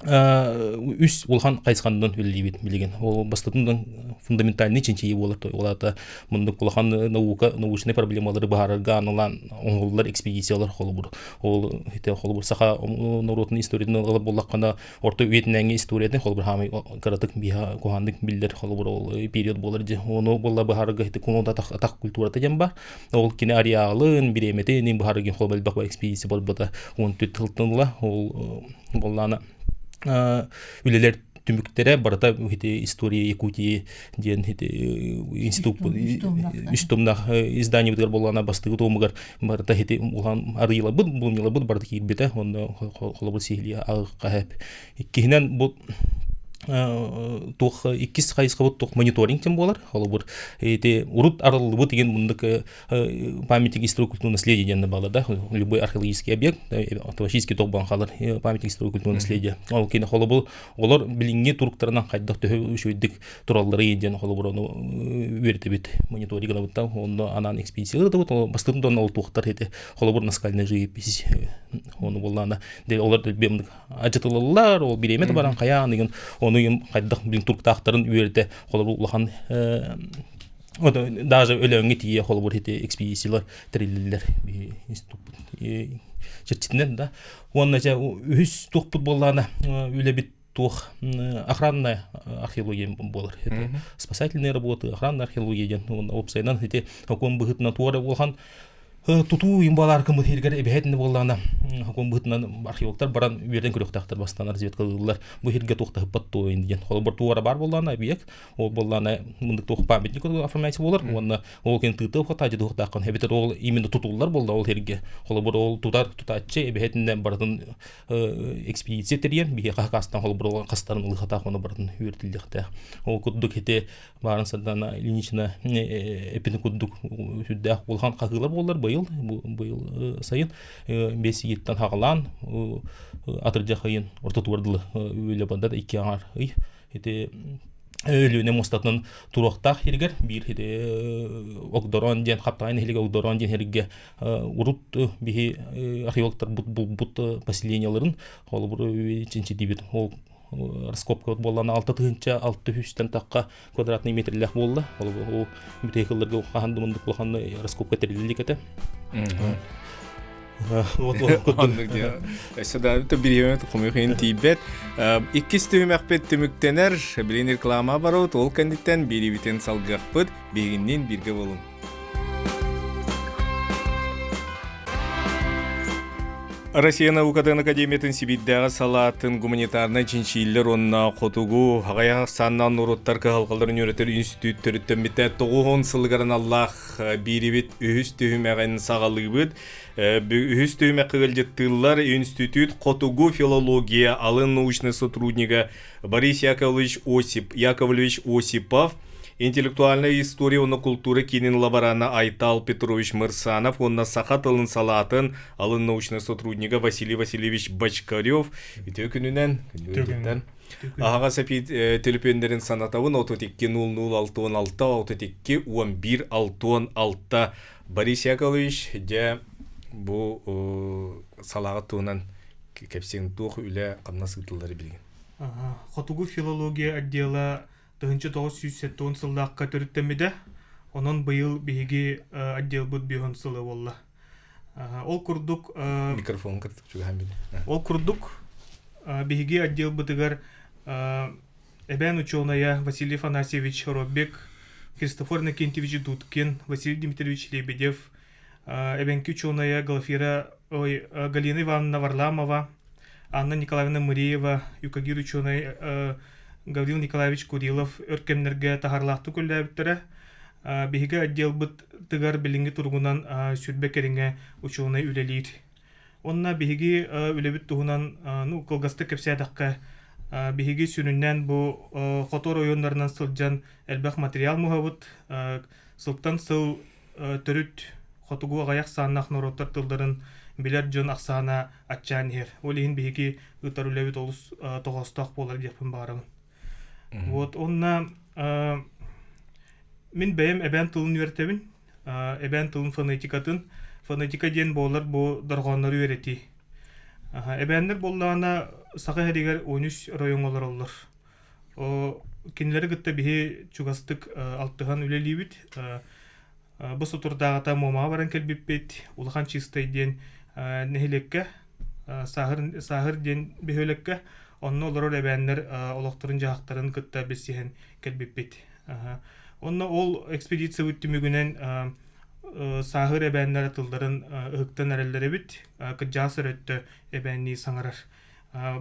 үс улахан хайысханнан үлэлиибит билигин. Ол бастатынан фундаментальный чинчийии буолар. Ол аата мындык улахан наука, научнай проблемалары быһаарарга аналаан оҥоһуллар экспедициялар холобур. Ол ити холобур саха норуотун историятын ылар буоллаххына орто үйэтинээҥи историятын холобур хаамай кыратык биһа куһааннык биллэр холобур ол период буолар дьэ. Ону буолла быһаарарга ити кунун атах, атах культурата диэн бар. Ол кини ареалын, бириэмэтин быһаарарга холобур элбэх экспедиция барбыта. Он түт тылтан ыла ол буоллаана үлэлэр түмүктэрэ барыта ити история Якутии диэн ити институт үстумнах изданиебытыгар буоллаана бастыгы туомугар барыта ити улахан арыйылабыт булумньуларбыт барыта киирбитэ онно холобур сиһилии аҕыхха иккиһинэн бу туох иккис хайысхабыт туох мониторинг диэн буолар холобур ити урут арыллыбыт деген мындык памятник историко-культурного наследия диэн баалар да любой археологический объект автоматически тоҕбон хаалар памятник историко-культурного наследия ол кини холобур олор билиҥҥи туруктарынан хайдах төһө үчүгэйдик туралларый диэн холобур ону үөрэтэбит мониторинг гынабыт онно анаан экспедиция ыытабыт ол бастакы дон ол туохтар ити холобур наскальная живопись ону буоллаана олор ажытылаллар ол бириэмэ да баран хайаан ыгын ону хайдах билин туруктаахтарын үөрэтэ холобур улахан даже Өлөөҥҥө тиийэ холобур ити экспедициялар тэриллэллэр биһи институппут чэрчитинэн да уонна дьэ үһүс туохпут буоллаҕына үлэбит туох охранная археология буолар спасательные работы охранная археология диэн уонна уопсайынан ити сокуон быһыытынан туора улахан тутуу им балааркымыт иһигэр эбэһэтин буоллаҕына Хокуон быһыытынан археологтар баран үөрэн көрүөхтээхтэр бастаан разведкалыыллар. Бу сиргэ туох да ыппат туо диэн. Холобур туора баар буоллаҕына объект, ол буоллаҕына мындык туох памятник оформляется буолар уонна ол кин тыытыа ухатаачы туохтааххын эбэтэр ол именно тутуллар буолла ол сиргэ. Холобур ол тутар тутааччы эбэһэтинэн барытын экспедиция тэрийэн биһиэхэ хакаастан холобур ол хастарын ылыхатаах уонна барытын үөрэтиллиэхтээх. Ол курдук ити Баарын Сардана Ильинична эппитин курдук сүрдээх улахан хаһыылар буоллар быйыл быйыл сайын бэс ыйыттан хаҕалаан атырдьах ыйын ортотугар дылы үлэ барда икки аҥар ый ити Өлүөнэ муостатын туруохтаах сиригэр биир ити Огдорон диэн Хаптаҕай нэһилиэгэ Огдорон диэн сиргэ урут биһи археологтарбыт булбут поселениеларын холобур чинчитиибит ол раскопка буоллаҕына 6600-тэн тахха квадратный метрлээх буолла. Ол бүтэһик сылларга хаһан да мындык улахан раскопка тэриллик этэ. Өссө да бириэмэ хомуйхин тиийбэт. Иккис түһүмэхпит түмүктэнэр. Билин реклама барабыт, ол кэнниттэн бириибитин салгыахпыт. Биһигинниин бииргэ буолуҥ. Россия наукатын академиятын Сибиирдээҕи салаатын гуманитарнай чинчииллэр уонна хотугу аҕыйах ахсааннаах норуоттар кыһалҕаларын үөрэтэр институт төрүттэммитэ 90 сылыгар аналлаах биирибит үһүс түһүмэҕин саҕалыыбыт. Үһүс түһүмэххэ ыалдьыттыыллар институт хотугу филология алын научнай сотруднига Борис Яковлевич Осип, Яковлевич Осипов, интеллектуальная история уонна култуура киинин лаборана Айтал Петрович Мырсанов уонна саха тылын салаатын алын научнай сотруднига Василий Васильевич Бочкарев үтүө күнүнэн күнүнэн аһаҕас эпит төлөпүөннэрин санатабын 32 00 66 32 11 66 Борис Яковлевич дьэ бу салааҕа туһунан кэпсиэҥ туох үлэ хамнас ыытыллар билигин Хотугу филология отдела 1970 сыллаахха төрүттэммитэ. Онон быйыл биһиги отделбыт биһон сыла буолла. Ол курдук микрофон кытта чугаһан биле. Ол курдук биһиги отделбытыгар эбээн учуонайа Василий Афанасьевич Роббек, Христофор Иннокентьевич Дудкин, Василий Дмитриевич Лебедев, эбэҥки учуонайа Глафира ой, Галина Ивановна Варламова, Анна Николаевна Мыреева, юкагир учуонай Гаврил Николаевич Курилов өр кэмнэргэ таһаарылаахтык үлэлээбиттэрэ. Биһиги отделбытыгар билиҥҥи туругунан сүрбэ кэриҥэ учуонай үлэлиир. Онно биһиги үлэбит туһунан ну, кылгастык кэпсээтэххэ, биһиги сүрүннээн бу хоту оройуоннарынан сылдьан элбэх материал муһабыт. Сылтан сыл төрүт хотугу аҕыйах сааннаах норуоттар тылларын билэр дьон ахсаана аччаан иһэр. Ол иһин биһиги ыытар үлэбит олус тоҕоостоох буолар диэхпин баҕарабын. Вот онно мин бэйэм эбээн тылын үөрэтэбин. Эбээн тылын фонетикатын. Фонетика диэн буолар бу дорҕооннору үөрэтии. Эбээннэр буоллаҕына Саха сиригэр 13 оройуоҥҥа олороллор. Кинилэри кытта биһи чугастык алтыһан үлэлиибит. Бу сутурдааҕыта Муомаҕа баран кэлбиппит. Улахан Чистай диэн нэһилиэккэ, Сааһыр, Сааһыр диэн бөһүөлэккэ онно олорор эбээннэр олохторун-дьаһахтарын кытта билсиһэн кэлбиппит. Онно ол экспедициябыт түмүгүнэн Сааһыр эбээннэр тылларын ыһыктан эрэллэр эбит. Кырдьаҕас өрөттө эбээннии саҥарар.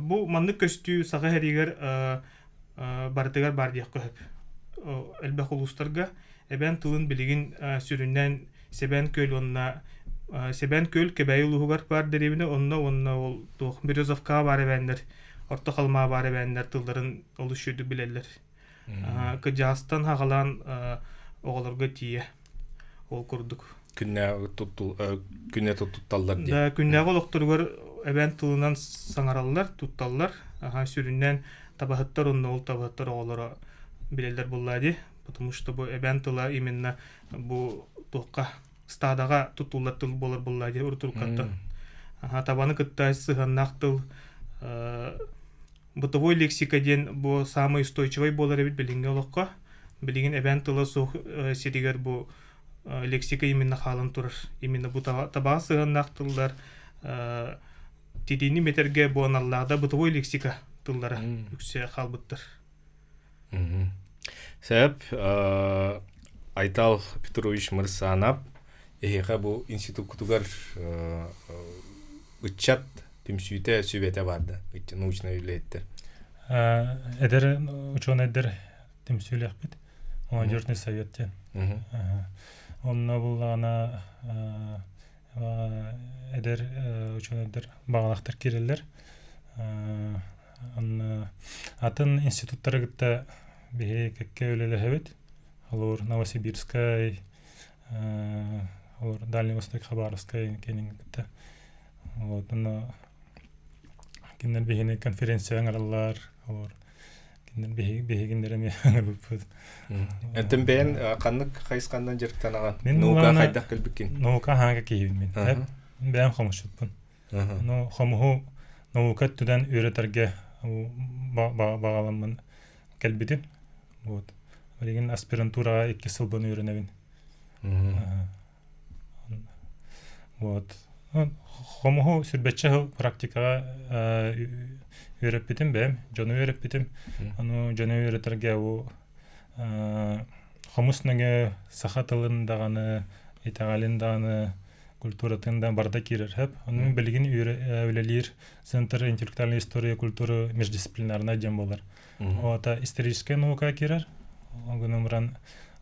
Бу маннык көстүү Саха сиригэр барытыгар баар диэххэ сөп. Элбэх улуустарга эбээн тылын билигин сүрүннээн Сэбээн Күөл уонна Сэбээн Күөл Кэбээйи улууһугар баар дэриэбинэ онно уонна ол туох Березовкаҕа баар эбээннэр Орто Халымаа баар эбээннэр тылларын олус үчүгэйдик билэллэр. Кыдьаастан хаҕалаан оҕолорго тиийэ ол курдук. Күннээҕи туттул күнэ тутталлар диye. Да, күннээҕи олохторугар эбээн тылынан саҥараллар, тутталлар. Аха, сүрүннээн табаһыттар онно ол табаһыттар оҕолоро билэллэр буоллаа дии. Потому что бу эбээн тыла именно бу туохха стадаҕа туттуллар тыл буолар буоллаа дии урутуруккаттан. Аха, табаны кытта сыһыаннаах тыл Бытовой лексика диэн бу саамай устойчивай буолар эбит билиҥҥи олоххо. Билигин эбээн тыла суох сиригэр бу лексика именно хаалан турар. Именно бу табаҕа сыһыаннаах тыллар тириини метэргэ бу аналлаах бытовой лексика тыллара үксэ хаалбыттар. Сөп. Айтал Петрович Мырсанов эһиэхэ бу институккутугар ыччат түмсүүтэ сүбэтэ бар да научнай үлэһиттэр. Эдэр учуонайдар түмсүүлэхпит. Молодежный совет диэн. Онно буллаҕына эдэр учуонайдар баҕалаахтар киирэллэр. Атын институттары кытта биһи кэккэ үлэлэһэбит. Олор Новосибирскай, олор Дальний Восток, Хабаровскай кэнин кытта. Вот, онно кинилэр биһини конференция ыҥыраллар, олор кинилэр биһигиннэр эмиэ ыҥырбыппыт. Энтэн бэйэн ханнык хайысханнан дьарыктанаҕын? Наука хайдах кэлбиккин? Наука хаанга киһибин мин. Бэйэм хомусчутпун. Ну, хомуһу наука өттүнэн үөрэтэргэ баҕаламмын кэлбитим. Вот. Билигин аспирантураҕа икки сылбын үөрэнэбин. Вот. Хомуһу сүрбэччэ сыл практикаҕа үөрэппитим бэйэм, дьону үөрэппитим. Ону дьону үөрэтэргэ бу хомус нөҥүө саха тылын даҕаны, итэҕэлин даҕаны, культуратын да барыта киирэр сөп. Ону билигин үлэлиир Центр интеллектуальной истории и культуры междисциплинарная диэн буолар. Ота историческая наука киирэр. Ол баран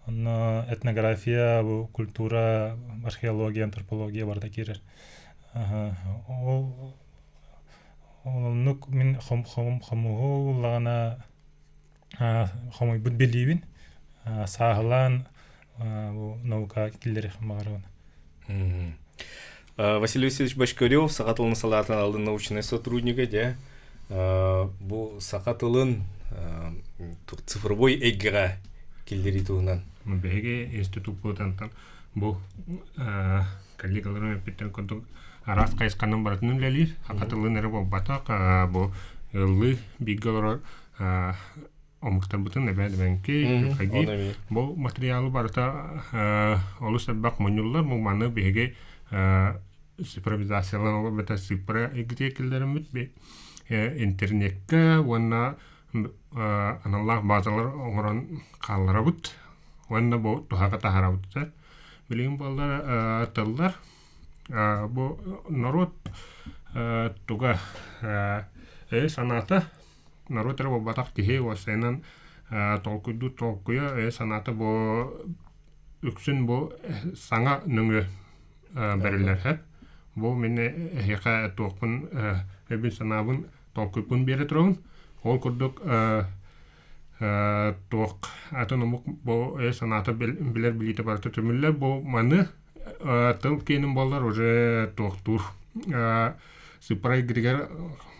онно этнография, бу культура, археология, антропология барыта киирэр. Ол оннук мин хомуһу уллаҕына хомуйбут билиибин сааһылаан бу наука киллэриэхпин баҕарабын. Василий Васильевич Бочкарев саха тылын салаатын алын научнай сотруднига дьэ бу саха тылын цифровой эйгэҕэ киллэрии туһунан. Биһиги институппутантан бу коллегаларым эппиттэн курдук араас хайысханан барытын үлэлиир. Саха тылын эрэ буолбатах, бу ыллыы бииргэ олорор омуктарбытын эбээ эбэҥки, кыргый бу материалы барыта олус элбэх мунньуллар. Бу маны биһиги цифровизациялан эбэтэр сыыппара эйгэтигэр киллэриммит интернеккэ уонна аналлаах базалар оҥорон хаалларабыт уонна бу туһаҕа таһаарабыт. Билигин буоллар тыллар бу норуот туга өйө-санаата норуот эрэ буолбатах киһи уопсайынан толкуйдуур толкуйа өйө-санаата бу үксүн бу саҥа нөҥүө бэриллэр сөп. Бу мин эһиэхэ туохпун өйбүн-санаабын толкуйбун биэрэ турабын. Ол курдук туох атын омук бу өйө-санаата билэр билиитэ барыта түмүллэр. Бу маны тыл киэнин буоллар уже туохтуур сыппарай григер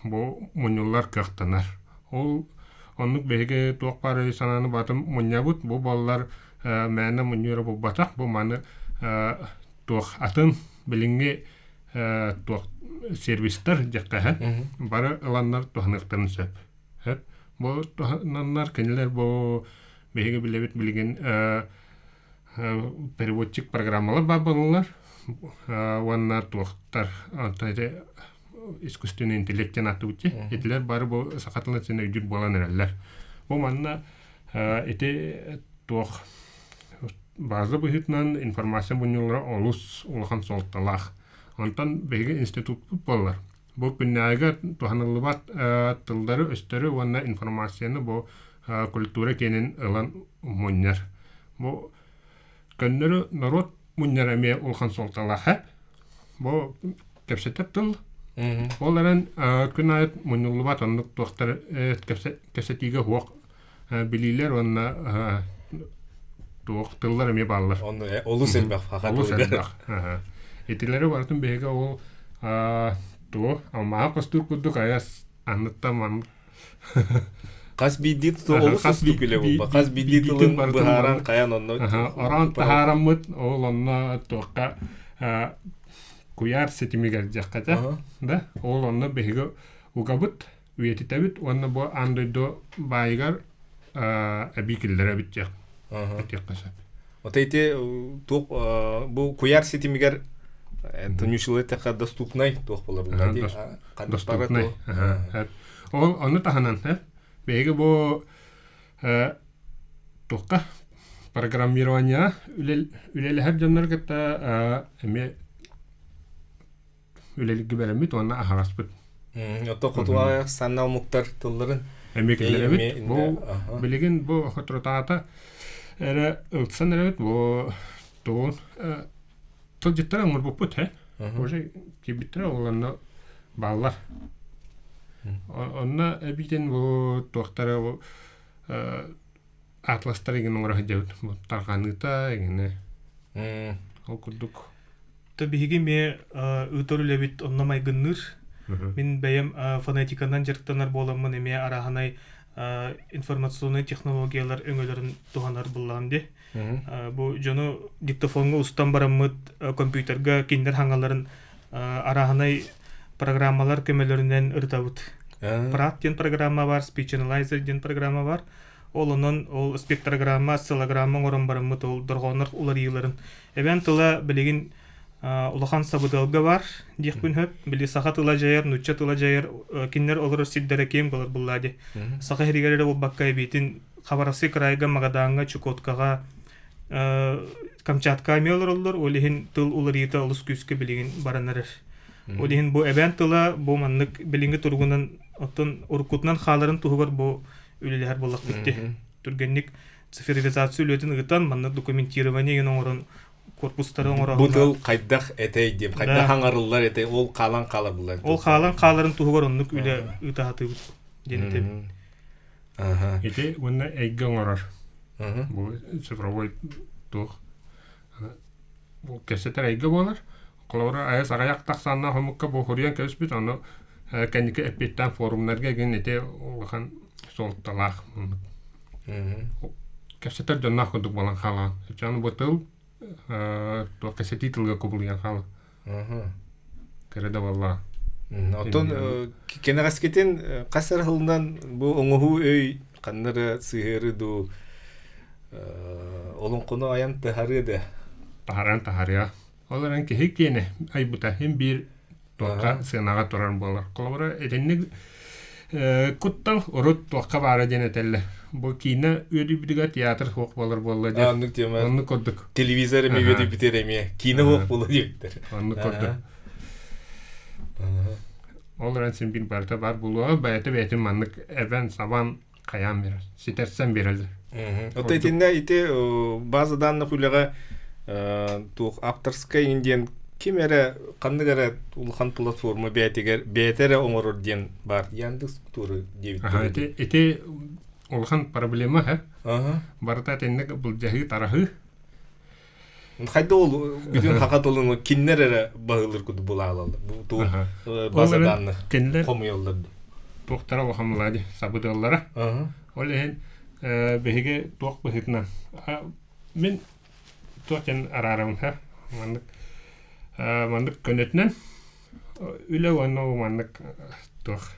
бу мунньуллар кыахтанар. Ол оннук биһиги туох баар өй санааны батын мунньабыт. Бу буоллар мээнэ мунньуура буолбатах. Бу маны туох атын билиҥҥи туох сервистэр диэххэ бары ыланнар туһаныахтарын сөп. Бу туһананнар кинилэр бу биһиги билэбит билигин переводчик программалар баар буолаллар уонна туохтар онтон ити искусственный интеллект диэн ааттыбыт дии итилэр бары бу саха тылын син өйдүүр буолан эрэллэр бу манна ити туох база быһыытынан информация мунньуллара олус улахан суолталаах онтон биһиги институппут буоллар бу күннээҕигэ туһаныллыбат тыллары өстөрү уонна информацияны бу культура киэнин ылан мунньар Бу көннөрү норуот мунньара эмиэ улахан суолталаах ээ. Бу кэпсэтэр тыл. Ол эрэн күн аайы мунньуллубат оннук туохтар кэпсэтиигэ суох билиилэр уонна туох тыллар эмиэ бааллар. Онно олус элбэх Олус элбэх. Итилэри барытын биһиги ол тугу алмааһы хостуур курдук айас анныттан маннык Хас биирдии олус устук үлэ буолба. Хас биирдии тылын быһааран хайан онно Ороон таһаараммыт ол онно туохха куйаар ситимигэр диэххэ да ол онно биһиги угабыт үйэтитэбит уонна бу аан дойду баайыгар эбии киллэрэбит диэх этиэххэ сөп. Вот эти туох бу куйаар ситимигэр Антонюшилы тэхэ доступнай туох болар Доступнай. Ол ону таһынан биһиги бу туохха программирование үлэлэһэр дьоннор кытта эмиэ үлэлииргэ бэлэммит уонна аһаҕаспыт. Ото хотуга санна омуктар тылларын эмиэ киллэрэбит. Бу билигин бу хотротаата эрэ ылсан эрэбит бу тугун тылдьыттара оҥорбуппут һэ. Уже киирбиттэрэ ол онно бааллар. Онно эбиитин бу туохтара бу атластар игин оҥоро сылдьабыт. Бу тарҕаныыта игини. Ол курдук. То биһиги эмиэ ыытар үлэбит онно майгынныыр. Мин бэйэм фонетиканан дьарыктанар буоламмын эмиэ арааһынай информационнай технологиялар өҥөлөрүн туһанар буллаҕым дии. Бу дьону диктофоҥҥа устан бараммыт компьютерга кинилэр хаҥаларын арааһынай программалар көмөлөрүнэн ырытабыт. Praat диэн программа бар, Speech Analyzer диэн программа бар. Ол онон ол спектрограмма, осциллограмма оҥорон бараммыт ол дорҕооннор уларыйыыларын. Эбээн тыла билигин улахан сабыдыалга бар диэхпин сөп. Били саха тыла дьайар, нуучча тыла дьайар, кинилэр олорор сирдэрэ киэҥ болар буллаа дии. Саха сиригэр эрэ буолбакка эбиитин Хабаровскай кыраайга, Магадаҥҥа, Чукоткаҕа, Камчатка эмиэ олороллор. Ол иһин тыл уларыйыыта олус күүскэ билигин баран эрэр. Ол иһин бу эбээн тыла бу маннык билиҥҥи туругунан оттон уруккутунан хааларын туһугар бу үлэлэһэр буоллахпыт дии. Түргэнник цифровизация үлэтин ыытан, маннык документирование игин оҥорон корпустары оҥороһуна. Бу тыл хайдах этэй диэн, хайдах аҥарыллар этэй, ол хаалан хаалар булар. Ол хаалан хааларын туһугар оннук үлэ ыыта сатыыбыт диэн этэбин. Ити уонна эйгэ оҥорор. Бу цифровой туох бу кэпсэтэр эйгэ буолар. Холобура айас аҕыйах тахсааннаах омукка бу хоруйан кэбиспит, ону кэнники эппиэттээн форумнарга игин ити улахан суолталаах. Кэпсэтэр дьонноох курдук буолан хаалаҕын. Дьон бу тыл туох кэпсэтии тылга кубулуйан хаалар. Кэрэ да буоллаҕа. Оттон кэнэҕэскитин хас эрэ сылынан бу оҥоһуу өй ханна эрэ сыһыары дуу олоҥхону айан таһарыа да? Таһаран таһарыа. Ол эрэн киһи киэнэ айбыта иһин биир туохха сыанаҕа турар буолар. Холобура итинник куттал урут туохха баара диэн этэллэр. Бу киинэ үөдүйбүтүгэр театр суох буолар буолла диэн. Оннук тема. Оннук курдук. Телевизор эмиэ үөдүйбүтэр эмиэ. Киинэ суох буолла диэбиттэр. Оннук курдук. Ол эрэн син биир барыта бар буолуо. Бэйэтэ бэйэтин маннык эбэн-сабан хайаан биэрэр. Ситэрсэн биэрэллэр. Оттон итиннэ ити база данных үлэҕэ туох авторскай диэн ким эрэ ханнык эрэ улахан платформа бэйэтигэр бэйэтэ эрэ оҥорор диэн баар Яндекс туры диэбиттэр. Ити, ити улахан проблема һэ. Барыта итинник былдьаһыы тараһыы. Хайда ол бүтүн хака тылын киннер эрэ баһылыр курдук булаалалар. Бу база данных хомуйаллар. Туохтара улахан млади сабыдыаллара. Ол иһин биһиги туох быһыытынан мин туох диэн араарабын ха маннык маннык көнөтүнэн үлэ уонна маннык туох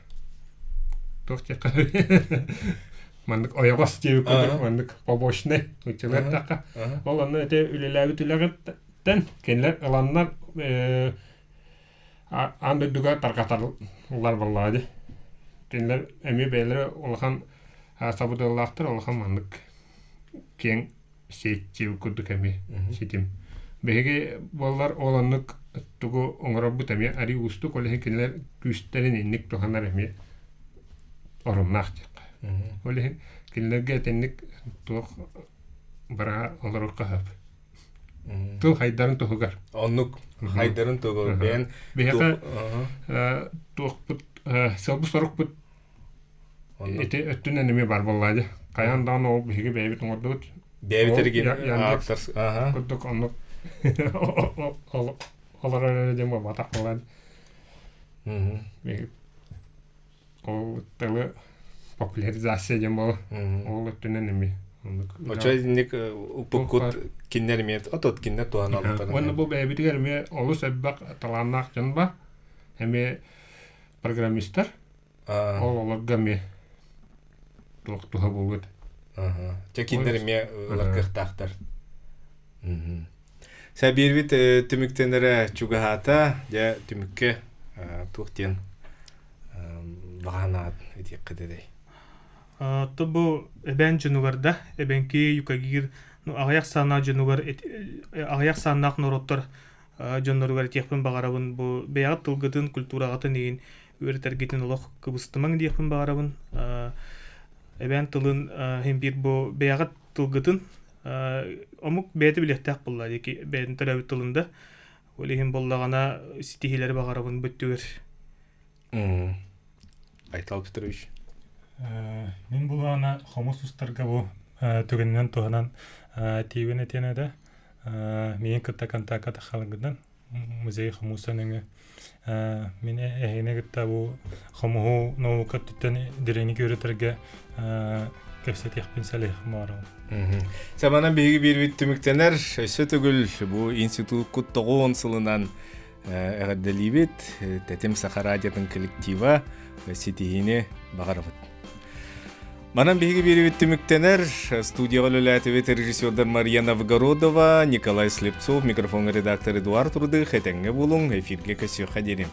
туох диэххэ маннык ойоҕос диэбит курдук маннык побочнай нууччалыы эттэххэ ол онно ити үлэлээбит үлэҕиттэн кинилэр ыланнар аан дойдуга тарҕаталлар буоллаҕа дии кинилэр эмиэ бэйэлэрэ улахан сабыдыаллаахтар улахан маннык киэҥ сеть курдук эмиэ ситим. Биһиги буоллар ол оннук тугу оҥорорбут эмиэ арый уустук, ол иһин кинилэр күүстэрин инник туһанар эмиэ оруннаах диэххэ. Ол иһин кинилэргэ итинник туох бара олоруохха сөп. Тыл хайдарын туһугар. Оннук хайдарын туһугар бэйэн Биһиэхэ туохпут сыалбыт-сорукпут Ити өттүнэн эмиэ бар буоллаа дии. Хайаан даҕаны ол биһиги бэйэбит оҥордубут. Бэйэбит эргин курдук оннук олорор эрэ диэн буолбатах буоллаа дии. Ол тылы популяризация диэн буолар. Ол өттүнэн эмиэ Очо инник уппуккут киннер эмиэ отот киннер туһаналлар. Уонна бу бэйэбитигэр эмиэ олус элбэх талааннаах дьон бар. Эмиэ программистар. Ол олорго эмиэ туох туһа буолуо Дьэ кинилэр эмиэ ылар кыахтаахтар. Сабиирбит түмүктэнэрэ чугаһаата. Дьэ түмүккэ туох диэн баҕанаат этиэххэ дэй. То бу эбээн дьонугар да, эбэҥки, юкагир, ну аҕыйах сааннаах дьонугар аҕыйах сааннаах норуоттар дьонноругар этиэхпин баҕарабын бу бэйэҕит тылгытын, культураҕытын иин үөрэтэргитин олох кыбыстымаҥ диэхпин баҕарабын. Эбээн тылын иһин биир бу бэйэҕит тылгытын омук бэйэтэ билиэхтээх буолла диэки бэйэтин төрөөбүт тылын да ол иһин буоллаҕына ситиһиилэри баҕарабын бүттүгэр. Айтал Петрович. Мин булаана хомус устарга бу түгэнинэн туһанан тиибин этиэн этэ. Миин кытта контакка тахалыгынан музей хомуса нөҥү мин эһигини кытта бу хомуһу наука өттүттэн дириҥник үөрэтэргэ кэпсэтиэхпин сэлиэх баарым. Саманан биһиги биирбит түмүктэнэр өссө төгүл бу институт тоҕуон сылынан эҕэрдэлиибит Тэтим Саха радиотын коллектива ситиһиини баҕарабыт. Манан биһиги биэрибит түмүктэнэр. Студияҕа үлэлээтибит режиссердар Мария Новгородова, Николай Слепцов, микрофон редактор Эдуард Рудых. Этэҥҥэ булуҥ, эфиргэ көсүөххэ диэри.